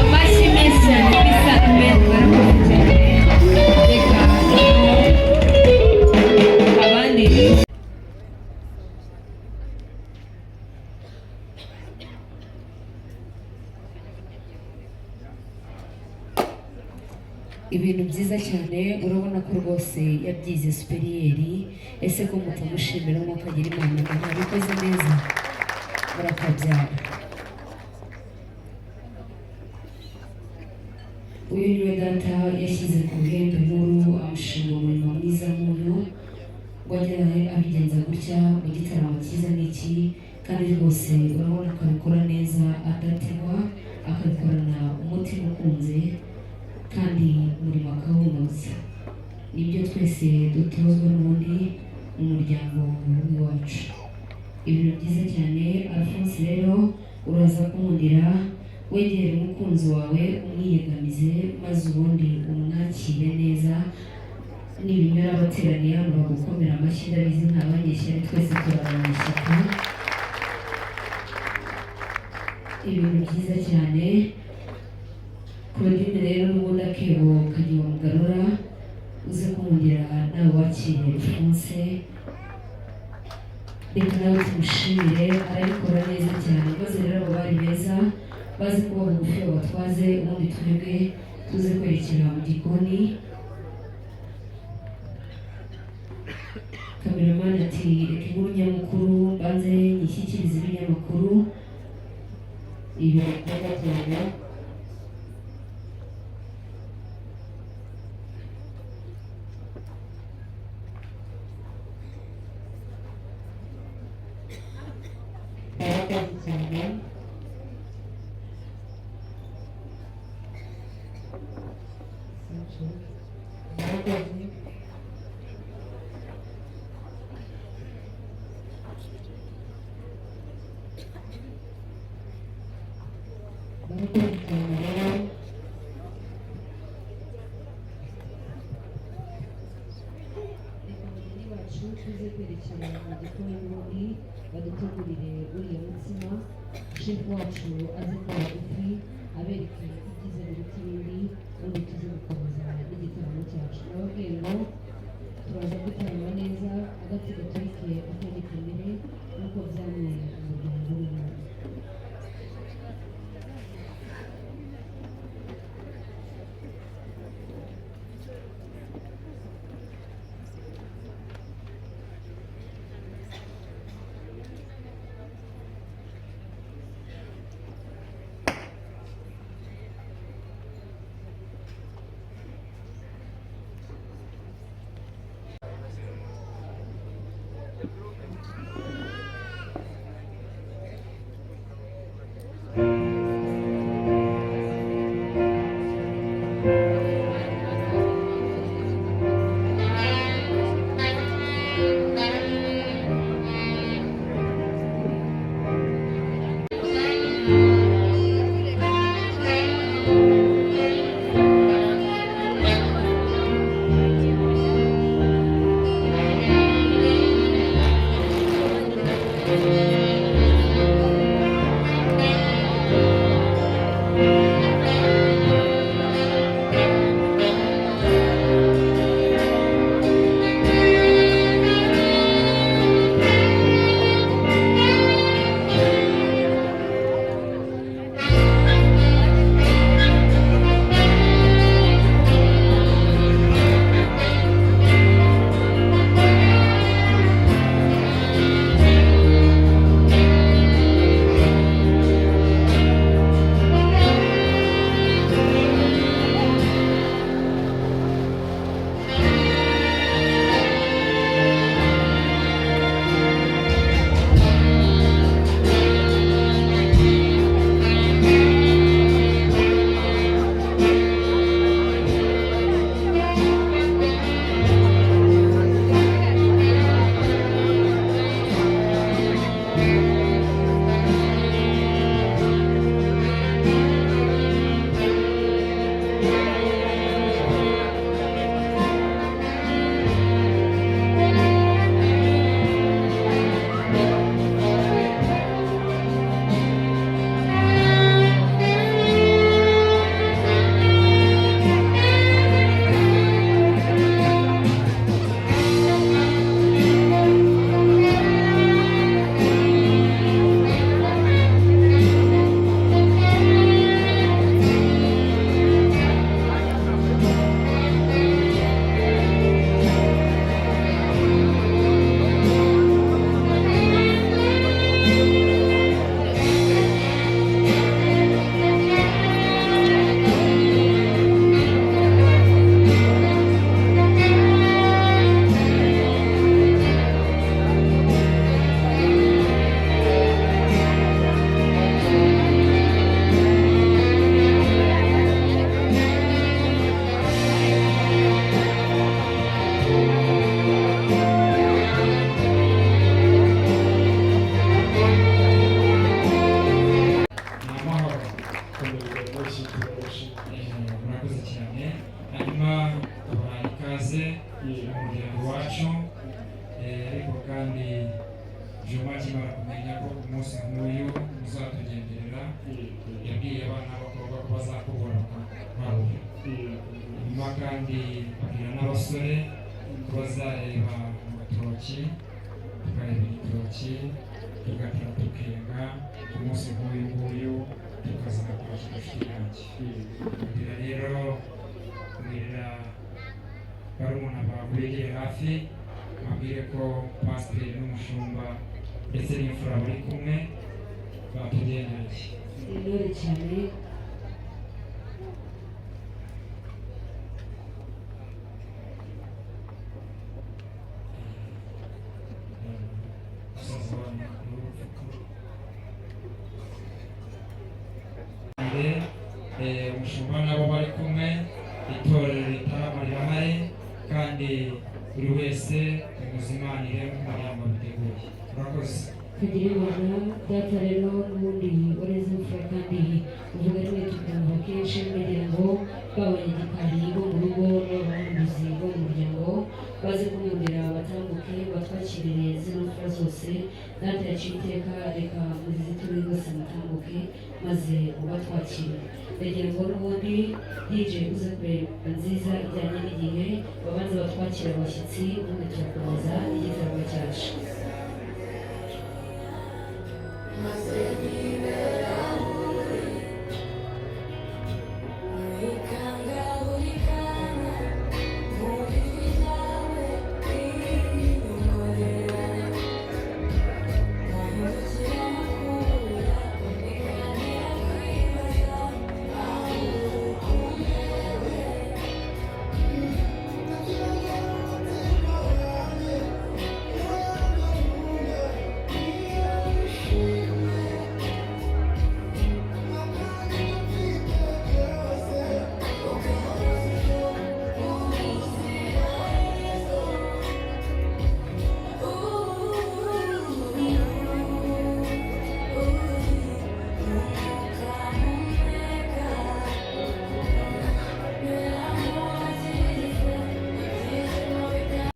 Amashyi menshi cyane kuri Sankmeni, barakoze cyane. Reka abandi. Ibintu byiza cyane, urabona ko rwose yabyize supérieur. Ese ko mutamushimira nk'uko agira Imana ngo ntabikoze neza? Murakabyara. Uyu niwe data yashyize ku ruhembe nkuru, amushinga umurimo mwiza nk'uyu, ngo ajye abigenza gutya mu gitaramo cyiza n'iki. Kandi rwose urabona ko abikora neza adategwa, akabikorana umutima ukunze, kandi umurimo akawunoza. Nibyo twese dutozwa n'ubundi mu muryango w'iwacu. Ibintu byiza cyane. Alphonse rero, uraza kunkundira wegere umukunzi wawe, umwiyegamize, maze ubundi umwakire neza. Nibinyura abateraniye hano bagukomera amashyi. Ndabizi nta banyeshyari, twese turabanyeshyaka. Ibintu byiza cyane. Claudine rero, n'ubundi akebo kagiye mugarura, uze kunkundira nawe wakire Alphonse. Reka nawe tumushimire, arabikora neza cyane. Maze rero abo bari beza bazi kuba bugufi babatwaze, ubundi twebwe tuze kwerekera mu gikoni. Kameramani ati: "Reka inkuru nyamukuru mbanze nyishyikirize ibinyamakuru." Ibi bikorwa cyane. Murakoze cyane. Murakoze. Murakoze cyane rero. Reka abageni bacu tuze kwerekera mu gikoni, n'ubundi badutegurire uriya mutsima. Shefu wacu aze kuba bugufi abereke ibyiza biruta ibindi, ubundi tuze gukomeza n'igitaramo cyacu. Nababwiye ngo turaza gutarama neza, agati gaturike akandi kamere nk'uko byamye mu muryango w'Imana. Mu muryango wacu. Ariko kandi Juma akimara kumenya ko umunsi nk'uyu muzatugenderera, yabwiye abana b'abakobwa ko bazakubura bakabarura. Nyuma kandi abwira n'abasore ko bazareba mu gatoki, tukareba igitoki, tugatara, tukenga umunsi nk'uyu nguyu, tukazakwakira inshuti yanjye. Mbwira rero, mbwirira barumuna bawe begere hafi, babwire ko pasiteri n'umushumba ndetse n'imfura bari kumwe batugendereye. Intore cyane. Musaza wanyu mbere, umushumba nabo bari kumwe, itorero ritarama rirahari, kandi buri wese muzimanire nk'umuryango biteguye. Murakoze. Tugira Imana data rero n'ubundi wareze imfura, kandi uvuga rimwe tukumva kenshi, kugira ngo b'abanyagikari bo mu rugo n'abahambuzi bo mu muryango baze kumwumvira, batambuke batwakirire zino mfura zose. Data yaciye iteka, reka muziziture rwose, mutambuke maze ubatwakire. Ndagira ngo n'ubundi DJ uze kureba nziza ijyanye n'igihe, babanze batwakire abashyitsi, ubundi turakomeza igitaramo cyacu.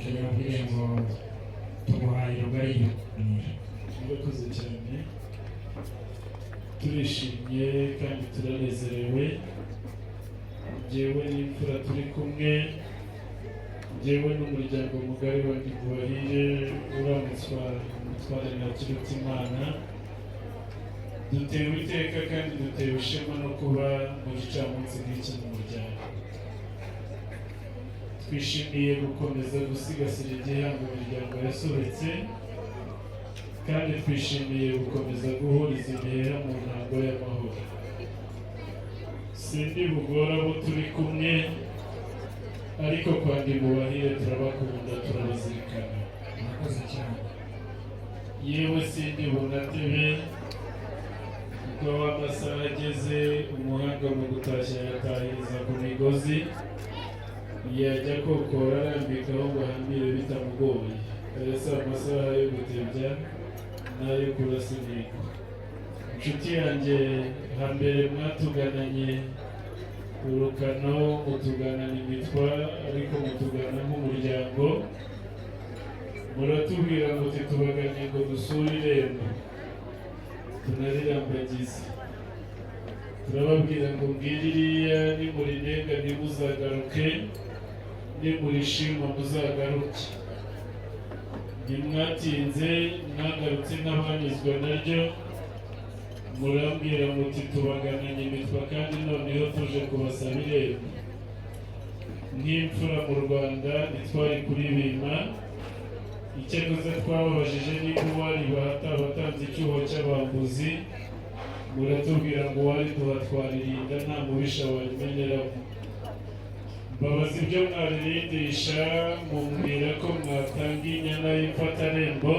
Turababwire ngo tuguhaye rugari ibiganiro. Murakoze cyane, turishimye kandi turanezerewe. Njyewe n'imfura turi kumwe, njyewe n'umuryango mugari wa Ndigubarire uramutswa umutware na Kirutimana, dutewe iteka kandi dutewe ishema no kuba mu gicamunsi nk'iki mu muryango. Twishimiye gukomeza gusigasira igihango imiryango yasobetse, kandi twishimiye gukomeza guhuriza imiheha mu ntango y'amahoro. Sindi bugora abo turi kumwe, ariko kwa Ndimubahire turabakunda, turabazirikana. Murakoze cyane. Yewe, sindi bunatebe, kuko aho amasaha ageze, umuhanga mu gutashya yatahiriza ku migozi, yajya kokora arambikaho ngo ahambire bitamugoye. Aya si amasaha yo gutebya n'ayo kurasa intego. Inshuti yanjye, hambere mwatugananye urukano, mutuganana imitwa, ariko mutugana nk'umuryango. Muratubwira muti tubaganye ngo dusure irembo tunarirambagize. Turababwira ngo mbwire iriya, nimurinenga ntimuzagaruke, nimurishima muzagaruke. Ntimwatinze, mwagarutse nk'abanyuzwe naryo. Murambwira muti tubagananye imitwa, kandi noneho tuje kubasaba irembo. Nk'imfura mu Rwanda ntitwari kuribima. Icyakoze twababajije niba uwaribaha atabatanze icyuho cy'abambuzi, muratubwira ngo uwariduha twaririnda, nta mubisha warimeneramo. Mbabaza ibyo mwaririndisha, mumbwira ko mwatanga inyana y'imfatarembo,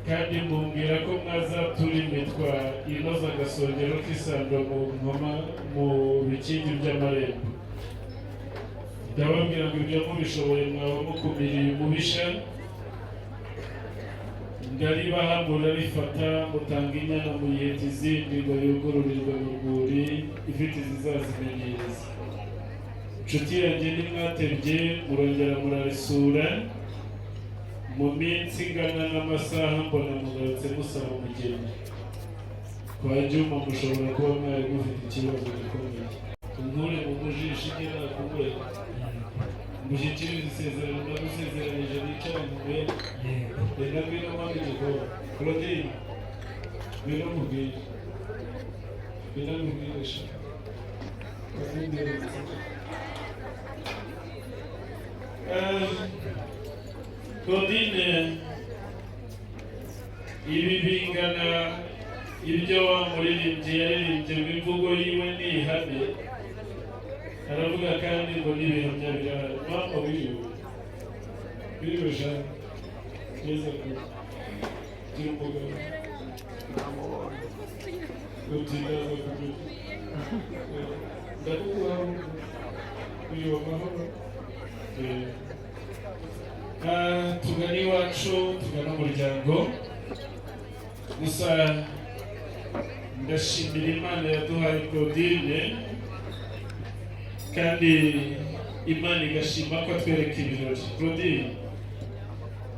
kandi mumbwira ko mwazatura imitwa inoza agasongero k'isando mu nkoma mu bikingi by'amarembo. Ndababwira ngo ibyo mubishoboye mwaba mukumiriye umubisha. Ndaribaha, murarifata, mutanga inyana, muyiheta izindi ngo yugururirwe mu rwuri ifite izizazimenyereza. Inshuti yanjye, ntimwatebye, murongera murarisura mu minsi ingana n'amasaha, mbona mugarutse musaba umugeni kwa Juma. Mushobora kuba mwari mufite ikibazo gikomeye. Unkure mu mujishi ijye nakumure, mushyikirize isezerano ndagusezeranyije, nicare mubere. Reka ngwino mpampe igikombe. Claudine, ngwino mubwire, ngwino mubwire sha. Claudine, Claudine, ibi bingana ibyo wa muririmbyi yaririmbye ngo imvugo yiwe ni ihame, aravuga kandi ngo n'ibihamya birahari. Mama, wiriwe, wiriwe jean neza kure, gira umugabo uti ndaza kumenya ndakuguha, wiriwe amahoro. Tugana iwacu, tugana umuryango. Gusa ndashimira Imana yaduhaye Claudine, kandi Imana igashima ko atwereka ibirori. Claudine,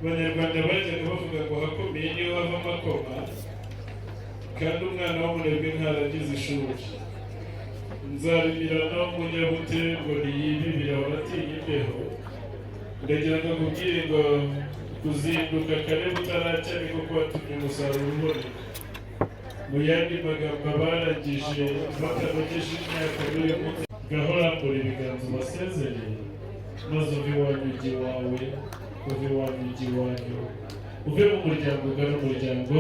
Abanyarwanda bajyaga bavuga ngo hakomeye niyo hava amakoma, kandi umwana w'umunebwe ntaragize ishuri. Nzabimirana w'umunyabute ngo ntiyibibira, baratinya imbeho. Ndagira ngo nkubwire ngo kuzinduka kare butaracya niko kwatumye umusaruro uboneka. Mu yandi magambo, abarangije batanogeje imyaka n'uyu munsi, gahorambura ibiganza ubasezereye, maze uve iwanyu ujya iwawe, uve iwanyu ujya iwanyu, uve mu muryango ugana umuryango,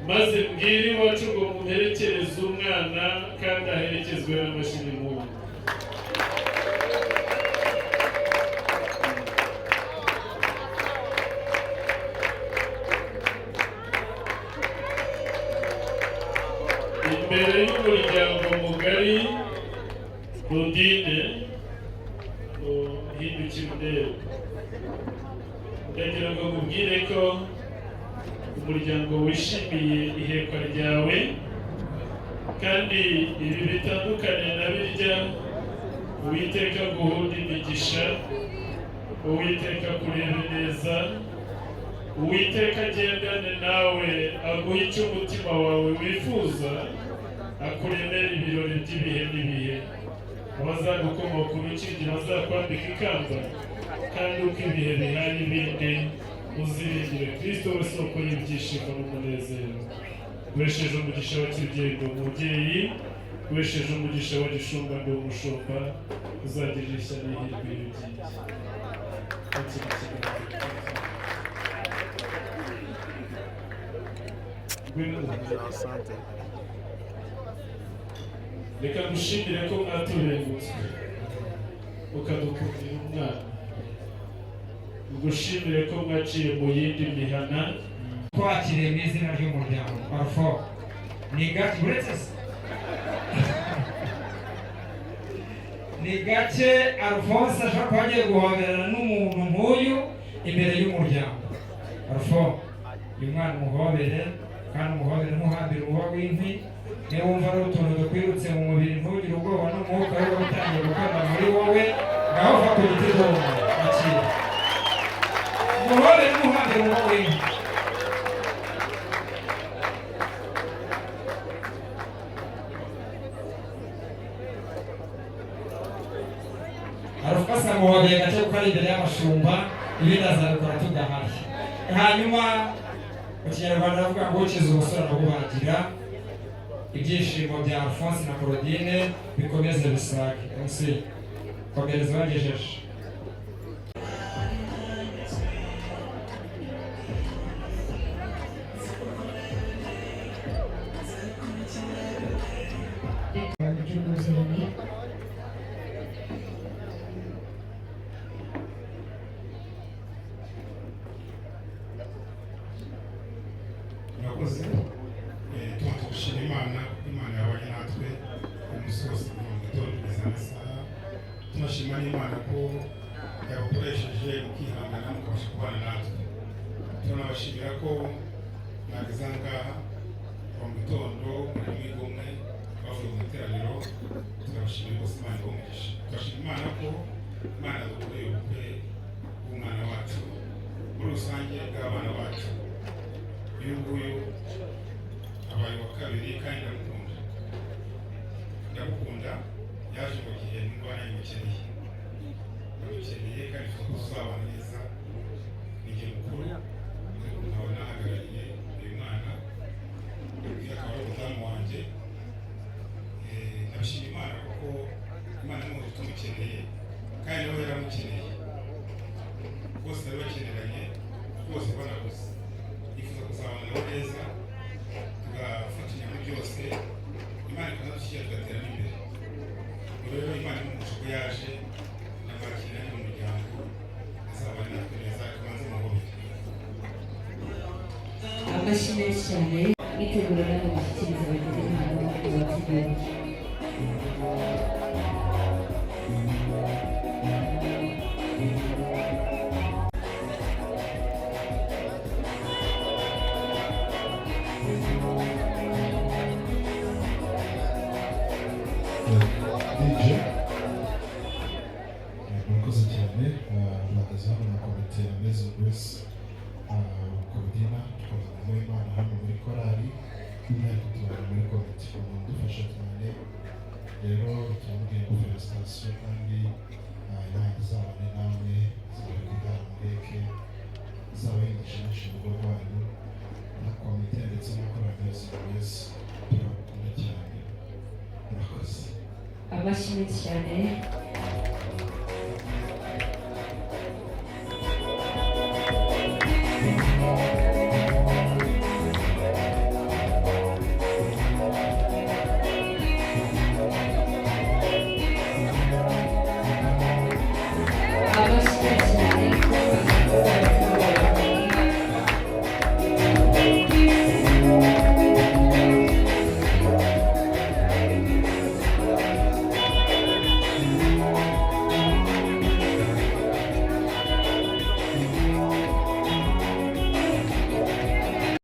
maze mbwire iwacu ngo muherekereze umwana kandi aherekezwe n'amashyi n'impundu. Imbere y'umuryango mugari, Claudine, uhindukira undebe, ndagira ngo nkubwire ko umuryango wishimiye ihekwa ryawe, kandi ibi bitandukanye na birya. Uwiteka guhunda imigisha, Uwiteka kurebe neza, Uwiteka agendane nawe, aguhe icyo umutima wawe wifuza, akuremere ibirori by'ibihe n'ibihe. Abazagukomoka urukingi bazakwambika ikamba, kandi uko ibihe bihaye ibindi uziringire Kristo we soko y'ibyishimo n'umunezero. Guhesheje umugisha wa kibyeyi ndi umubyeyi, guhesheje umugisha wa gishumba ndi umushumba, uzagirira ishya n'ihirwe iyo ugiye. Akira ikiganza. Ngwino muhire. Reka ngushimire ko mwaturengutswe ukadukundira umwana, ngushimire ko mwaciye mu yindi mihana. Twakiriye mu izina ry'umuryango Alpha. Ni gake, uretse se ni gake Alphonse ashobora kuba agiye guhoberana n'umuntu nk'uyu imbere y'umuryango. Alpha, uyu mwana umuhobere, kandi umuhobere ntuhambire umuba w'inkwi. Niba wumva ari utuntu dukwirutse mu mubiri, ntugire ubwoba, n'umwuka we utangiye gukora muri wowe. Ngaho uva ku giti rw'umuntu, akira, umuhobere ntuhambire umuba w'inkwi. Alphonse amuhobeye gake kuko ari imbere y'amashumba, ibindi azabikora tudahari. Hanyuma mu Kinyarwanda bavuga ngo ukize ubusore arabubagira. Ibyishimo bya Alphonse na Claudine bikomeze bisage. MC, komereza wagejeje. By'umubyeyi. Murakoze. Tuba tugushima Imana kuko Imana yabanye natwe umunsi wose kuva mu gitondo kugeza amasaha. Tunashima n'Imana ko yabakoresheje mukihangana, mukabasha kubana natwe. Tunabashimira ko mwageze aha ngaha kuva mu gitondo muri mwigomwe. Bavuye mu iteraniro, turabashimira rwose. Imana ibahe umugisha. Turashima Imana ko Imana yadukoreye ubukwe bw'umwana wacu, muri rusange bw'abana bacu. Uyu nguyu abaye uwa kabiri kandi ndamukunda, ndamukunda. Yaje mu gihe numva namukeneye, ndamukeneye kandi tugomba tuzabana neza. Ni jye mukuru ariko nkaba nahagarariye uyu mwana, uyu akaba ari umudamu wanjye. Ndabishima Imana kuko Imana ni tumukeneye kandi nawe yaramukeneye. Bose bari bakeneranye rwose, banakoze. Yifuza kuzabana nabo neza, tugafatanya muri byose, Imana ikazadushyigikira tugatera n'imbere. Ubwo rero Imana imumugisha ko yaje, ndamwakira mu muryango, azabane natwe neza. Tubanze muhobere. Amashyi menshi cyane. Mwitegura namwe mushyikiriza abageni impano babateguriye. DJ, murakoze cyane. Mpagaze hano na komite ya Amazing Grace Covidina, tukabana n'Imana hano muri korali, by'umwihariko tubana muri komite, umuntu udufasha cyane. Rero turamubwiye ngo félicitations kandi Imana izabane namwe, izabahe kubyara muheke, izabahe imigisha myinshi mu rugo rwanyu na komite ndetse na korali Amazing Grace. Turabakunda cyane, murakoze. Amashyi menshi cyane.